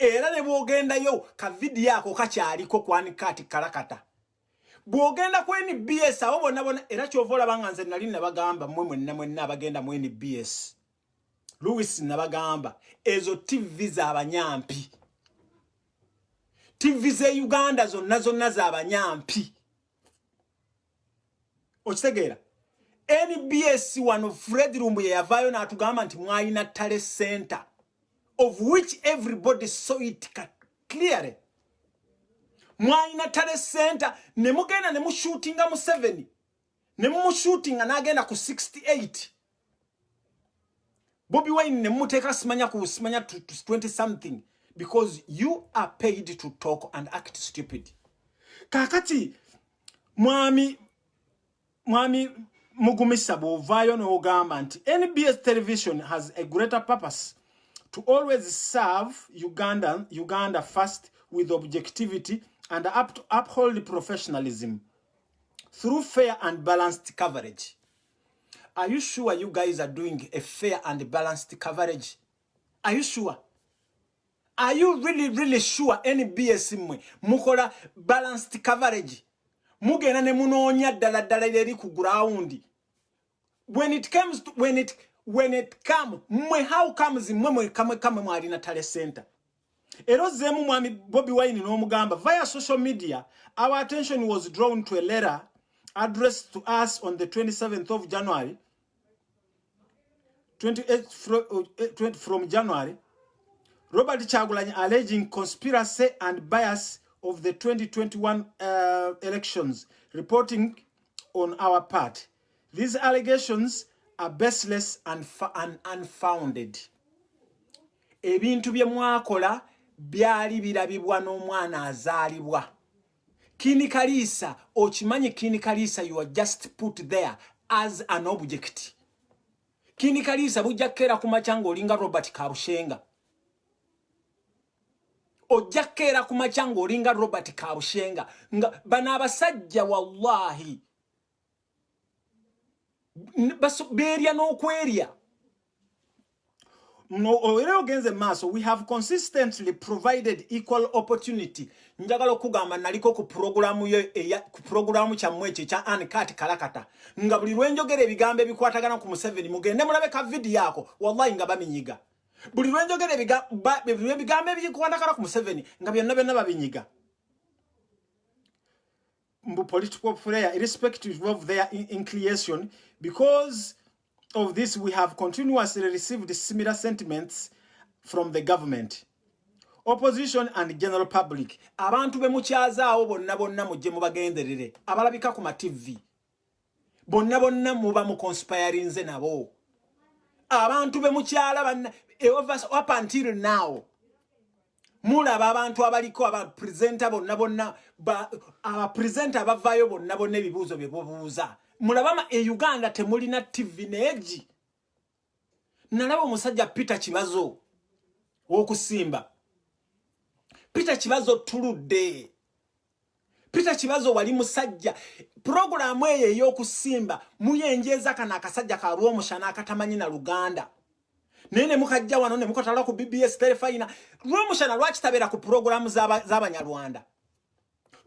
Era ne bw'ogendayo ka vidiyo ako kakyaliko ku Uncut Kalakata. Bw'ogenda ku NBS abo bonna bonna, era ky'ova olaba nga nze nali nabagamba mmwe mwenna mwenna abagenda mu NBS, Louis, nabagamba ezo TV z'abanyampi, TV z'e Uganda zonna zonna z'abanyampi. Okitegeera? NBS wano Fred Lumbuye yavaayo n'atugamba nti mwalina tally center, of which everybody saw it clearly. Mwalina tally center ne mugenda ne mushootinga Museveni, ne mumushootinga n'agenda ku 68, Bobi Wine ne mumuteeka simanya ku simanya to 20 something, because you are paid to talk and act stupid. Kakati mwami Mugumisa, bw'ovaayo n'ogamba nti NBS television has a greater purpose to always serve Uganda first with objectivity and up to uphold professionalism through fair and balanced coverage. Are you sure you guys are doing a fair and balanced coverage? Are you sure? Are you really, really sure NBS mmwe mukola balanced coverage? Mugenda ne munoonya ddala ddala eri ku ground. When it comes to, when it come mmwe, how comes mmwe mwe kamwe mwalina tally center? Era ozzeemu mwami Bobi Wine n'omugamba, via social media our attention was drawn to a letter addressed to us on the 27th of January 28 20 from January, Robert Kyagulanyi, alleging conspiracy and bias of the 2021 elections reporting on our part. These allegations are baseless and unfounded. Ebintu bye mwakola byali birabibwa n'omwana azaalibwa. Kin Kariisa, okimanyi Kin Kariisa, you are just put there as an object. Kin Kariisa, bujja kukeera ku makya ng'olinga Robert Kabushenga. Ojja kukeera ku makya ng'olinga Robert Kabushenga, nga bano abasajja wallahi beerya n'okwerya. No, era ogenze maaso, we have consistently provided equal opportunity. Njagala okugamba naliko ku puroguramu yo eya ku puroguramu kyammwe ekyo ekya Uncut Kalakata, nga buli lwenjogera ebigambo ebikwatagana ku Museveni, mugende mulabe ka vidiyo ako, wallahi nga baminyiga. Buli lwenjogera ebigambo ebikwatagana ku Museveni, nga byonna byonna babinyiga. Mbu political player, irrespective of their inclination. Because of this, we have continuously received similar sentiments from the government, opposition and general public. Abantu be mukyazaawo bonna bonna mujje mubagenderere, abalabika ku ma TV bonna bonna muba muconspirinze nabo. Abantu be mukyala banna up until now mulaba abantu abaliko abapresenta bonna bonna, abapresenta abavaayo bonna bonna, ebibuuzo bye bubuuza mulaba. E Uganda temulina TV neegi. Nalaba omusajja Peter Kibazo ow'okusimba. Peter Kibazo tuludde. Peter Kibazo wali musajja puroguramu eyo ey'okusimba muyenjeeza kano akasajja ka Lwomushana akatamanyi na Luganda, naye ne mukajja wano ne mukatwala ku BBS Terefayina. Lwomushana lwaki tabeera ku puroguramu z'Abanyarwanda?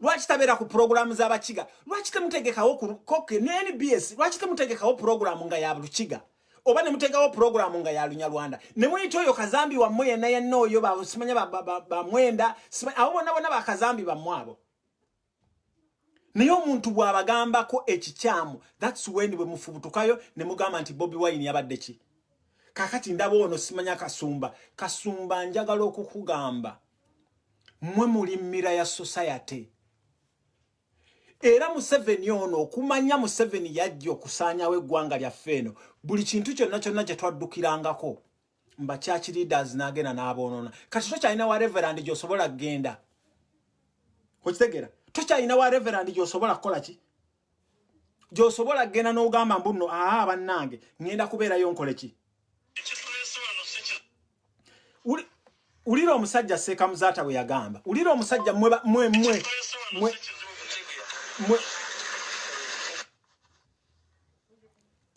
Lwaki tabeera ku puroguramu z'Abakiga? Lwaki temutegekawo koke ne NBS? Lwaki temutegekawo puroguramu nga ya Lukiga oba ne muteekawo puroguramu nga ya Lunyarwanda, ne muyita oyo kazambi wammwe yenna yenna oyo simanya bamwenda abo bonna bonna bakazambi bammwe abo? Naye omuntu bw'abagambako ekikyamu, that's when bwe mufubutukayo ne mugamba nti Bobi Wine yabadde ki. Kakati ndaba ono simanya Kasumba. Kasumba, njagala okukugamba, mmwe muli mirror ya society. Era Museveni ono, okumanya Museveni yajja okusaanyawo eggwanga lyaffe eno, buli kintu kyonna kyonna kye twaddukirangako mba church leaders n'agenda n'aboonoona. Kati tokyalina wa reverend gy'osobola kugenda, okitegeera? Tokyalina wa reverend gy'osobola kukola ki, gy'osobola kugenda n'ogamba mbu nno, aa, bannange, ŋŋenda kubeerayo nkole ki? Wulira omusajja Seeka Muzaata bwe yagamba. Wulira omusajja, mwe mwe mwe mwe mwe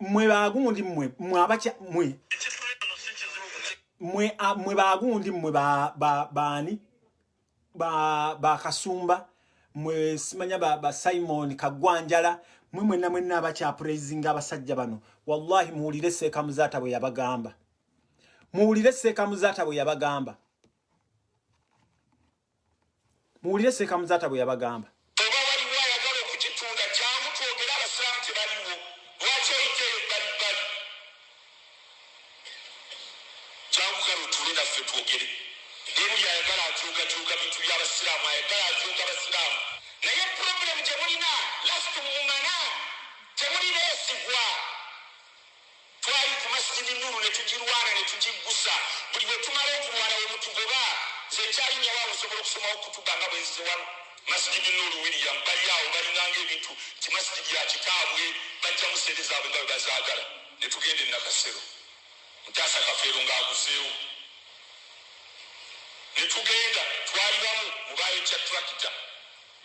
mwe bagundi, mwe mwe abakya mwe. Mwe mwe bagundi, mwe ba ba baani ba ba Kasumba, mwe simanya ba Simon Kagwanjala, mwe mwenna mwenna abakyapraisinga abasajja bano, wallahi muwulire Seeka Muzaata bwe yabagamba. Muwulire Seeka Muzaata bwe yabagamba. Muwulire Seeka Muzaata bwe yabagamba. Oba waliwo ayagala okugitunda, jangu twogere. Abasiraamu tebaliwo, lwaki oyita eyo bbalibbali? Jangu kale otuule naffe twogere. Naye buli ayagala akyugakyuga bintu by'abasiraamu, ayagala akyuga abasiraamu. Naye problem gye mulina, lastu mumana temuli beesigwa. Twali ku Masijidi Nuru ne tugirwana ne tugiggusa. Buli bwe tumala okulwana we mutugoba. Nze nkyalinyawo, nsobola okusomawo kutuba nga bwe nzize wano. Masijidi Nuru, William, bali awo balinganga ebintu nti masijidi ya kitaabwe, bajjamu sente zaabwe nga bwe bazaagala. Ne tugenda e Nakasero, Ntaasa Kafeero ng'aguzeewo. Ne tugenda, twali bamu mu baayokya tractor.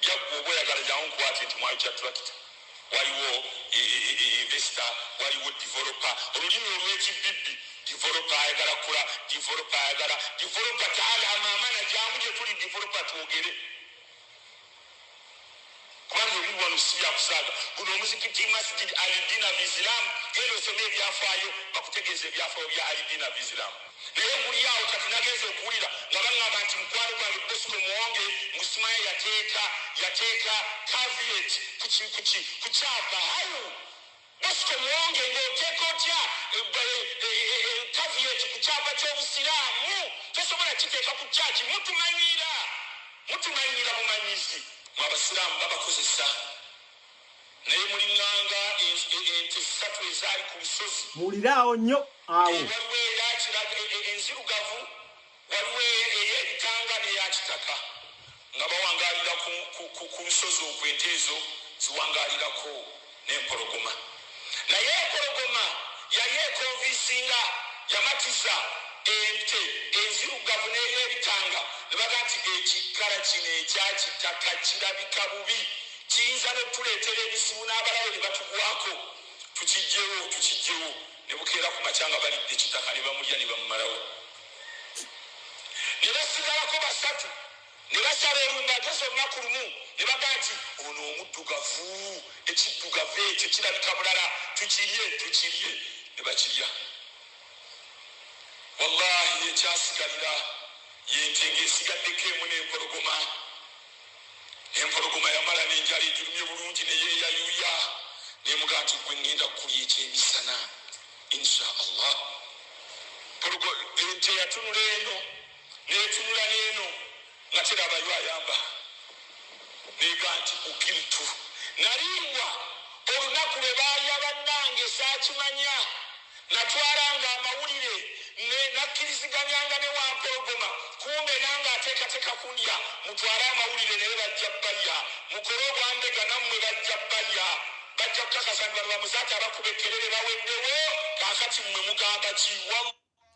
Byaggwa, oba oyagala jangu nkwate nti mwayokya tractor. Waliwo investor, waliwo developer, olulimi olw'ekibibbi. Developer ayagala kula, developer ayagala, developer taala amaamana. Jangu gye tuli, developer, twogere, kubanga ebiri wano si byakusaaga. Guno omuzikiti Masjid Alidina Bislam, genda osome ebyafaayo, bakutegeeza ebyafaayo bya Alidina Bislam. Naye guli awo kati nagenza okuwulira nga baŋŋamba nti mukwano gwange Bosco Muwonge musimaya yateeka caveat ku kyapa. Hayo Bosco Muwonge, ng'oteeka otya caveat ku kyapa ky'obusiraamu? Tosobola kiteeka ku kyaki. Mutumanyiira, mutumanyiira bumanyizi. Mu abasiraamu babakozesa, naye muliŋŋanga ente ssatu ezaali ku lusozi. Muwulire awo nnyo awo. Waliwo eyakiraga enzirugavu, waliwo ey'ebitanga n'eyakitaka, nga bawangalira ku lusozi okwo. Ente ezo ziwangalirako n'empologoma, naye empologoma yali ekonvisinga, yamatiza ente enzirugavu n'ey'ebitanga ne baga nti ekikala kino ekyakitaka kirabika bubi, kiyinza n'okutuleetera ebizibu n'abalabe ne batugwako. Tukijjewo, tukijjewo. Ne bukeera ku makya nga balidde kitaka, ne bamulya ne bamumalawo, ne basigalako basatu. Ne basala olumbagezo olunaku lumu ne baga nti ono omuddugavu, ekiddugavu ekyo kirabika bulala, tukirye, tukirye. Ne bakirya. Wallahi ekyasigalira yente ng'esigaddeko emu n'empologoma. Empologoma yamala n'enjala egirumye bulungi, neyeeyayuya nemugaa nti gwe ŋŋenda kulya ekyemisana insha Allah. Ente yatunula eno netunula n'eno nga terabayo ayamba, nega nti ukiltu naliibwa olunaku lwe baalya bannange saakimanya. Natwalanga amawulire, nakkiriziganyanga ne wampologoma, kumbe nange ateekateeka kundya. Mutwale amawulire, naye bajja balya. Mukole obwambega, nammwe bajja balya. Bajja kukakasa nti bano bamuzaati abakuba ekkerere baweddewo. Kaakati mmwe mugamba ki?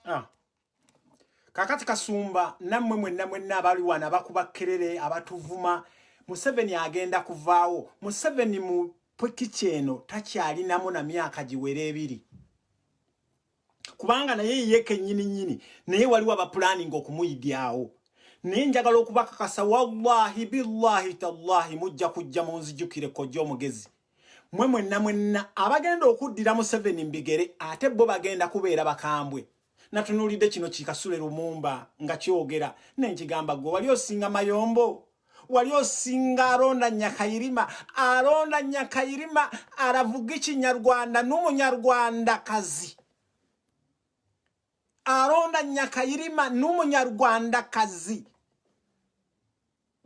Ah. Kakati Kasumba, nammwe mwenna mwenna abali wano abakuba kerere, abatuvuma, Museveni agenda kuvaawo. Museveni mu pwekiki eno takyalinamu na myaka giwera 2, kubanga naye ye kennyini nnyini, naye waliwo abapulaninga okumuyidyawo. Naye njagala okubakakasa, wallahi billahi tallahi, mujja kujja munzijukire kojja omugezi. Mwe mwenna mwenna abagenda okuddira Museveni mbigere, ate bo bagenda kubeera bakambwe. Natunuulidde kino kikasule Lumumba nga kyogera, nenkigamba gwe wali osinga Mayombo, wali osinga Aronda Nyakayirima. Aronda Nyakayirima aravuga ikinyarwanda n'umunyarwandakazi. Aronda Nyakayirima n'umunyarwandakazi.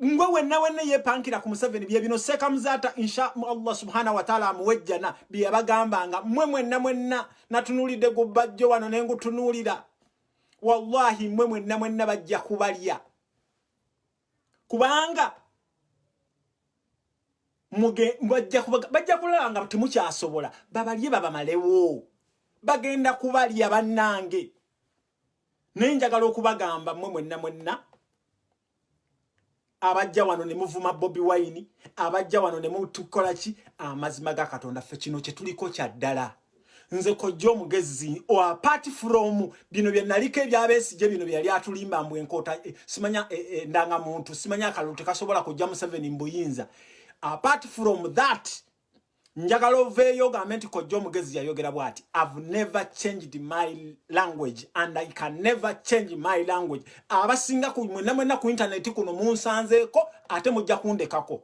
Ngwe wenna wenna yepankira ku Museveni, bye bino Seeka Muzaata, insha Allah subhanahu wa taala amuwejjana, bye yabagambanga mmwe mwenna mwenna. Natunuulidde gubbajjo wano ne ngutunuulira, wallahi mmwe mwenna mwenna bajja kubalya, kubanga bajja kulaba nga temukyasobola, babalye babamalewo. Bagenda kubalya bannange. Naye njagala okubagamba mmwe mwenna mwenna abajja wano ne muvuma Bobi Wine, abajja wano ne mutukola ki, amazima ga Katonda, ffe kino kye tuliko kya ddala. Nze Kojja Omugezi, apart from bino bye naliko ebyabeesije, bino bye yali atulimba mbu enkoota, simanya ndangamuntu, simanya akalulu tekasobola kujja Museveni mbuyinza, apart from that, njagala oveeyo ogambe nti Kojja Omugezi yayogera bw'ati. I've never changed my language and I can never change my language. Abasinga ku mwenna mwenna ku internet kuno munsanzeeko, ate mujja kundekako.